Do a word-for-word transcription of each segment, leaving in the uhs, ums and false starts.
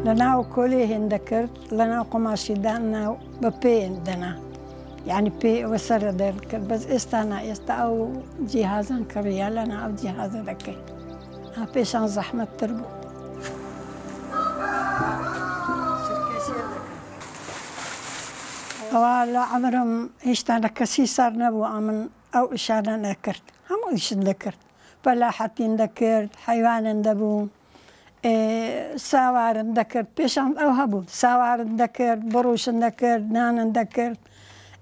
Li nav kolê hên dikir, li nav qumaşî dana û bi pê dana. Yanî pê wê ser re derdikir. Bes êsta na, êsta ew cîhazan kiriye, li nav ew cîhaza dike. Ha, pêşan zehmettir bû. Ewa li emrim hîç tane kesî ser nebû, a min ew îşane nekird. Hemû îşin dikird. Felahetîn dikird, heywanên dibû. Ê, sawarin dikird, pêşan ew hebûn. Sawarin dikird, birûşin dikird, nanin dikird,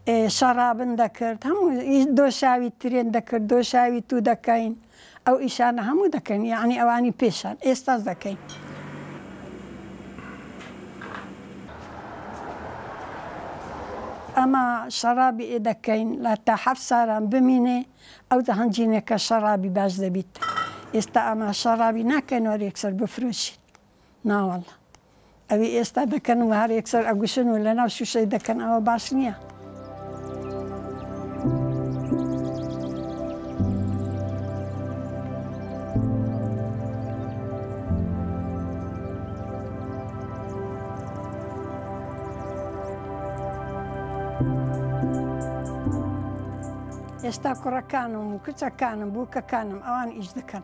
ê, şerabin dikird. Hemû î-, doşawî tirên dikird, doşawî tû dekeyn. Ew îşane hemû dekeyn. Yanî ewanî pêşan. Êsta dekeyn. Ema şerabî ê dekeyn, la ta heft saran bimîne, ew de hincîneke şerabî baş debît. Êsta ema şerabî nakeyn, were yekser bifroşîn. Na walla. Ew ê êsta dekin û her yekser eguşin û li nav şûşeyê dekin, ewa baş niye. Êsta kurekan im û kiçekan im, bûkekan im, ewan îş dikin.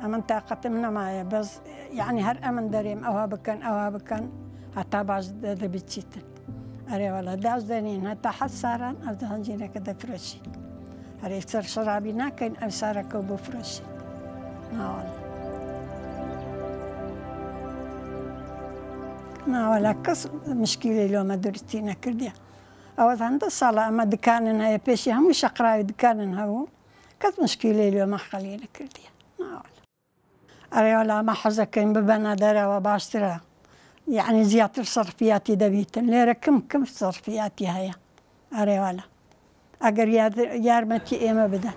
Emin taqetim nemaye, bes, yanî her emin derêm ewa bikin, ewa bikin, heta baş de-, dibî çîtin. Erê wela, daş denîn, heta heft saran, ev di hincîneke de firoşî. Her yekser şerabî nakin, ew sareke bifiroşî. Na wela. Na wela, kes mişkîlê lo me durustî nekirdiye. Ew hende sala, ema dikanin heye, pêşî hemû şeqrawî dikanin hebû. Kes mişkîlê li me xelî nekirdiye. Na wala. Erê wala, me hez dikin bibene derewa baştir e. Yanî ziyadtir serfiyatî de bîtin. Lêre kim kim serfiyatî heye. Erê wala. Eger yar-, yarmetî ê me bide.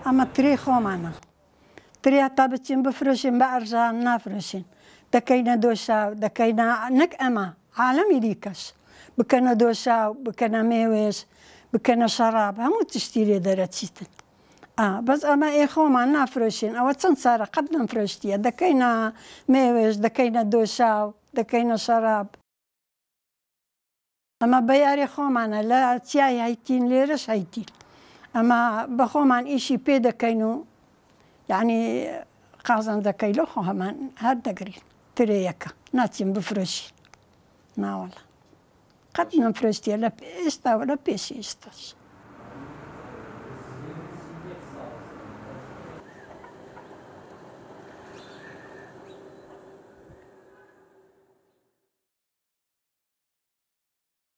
Ema tirê xwe mane. Tirê heta biçin bifroşin, bi erzan nafiroşin. Dekeyne doşav, dekeyne nek ema, alemî dîkeş. Bikene doşav, bikene mêwêj, bikene şerab, hemû tiştî lê dere çîtin. A, bes ema ê xwe man nafiroşin, ewa çend sare qet nefroştiye. Dekeyne mêwêj, dekeyne doşav, dekeyne şerab. Ema beyarê xwe mane, la çiyayê heytîn, lêriş heytîn. Ema bi xwe man îşî pê dekeyn û, yanî, qazan dekey li xwe heman her degirîn. Tirê yeke. Naçin bifroşîn. Na wala. Qet nefroştiye, le êsta wala pêşî êstaş.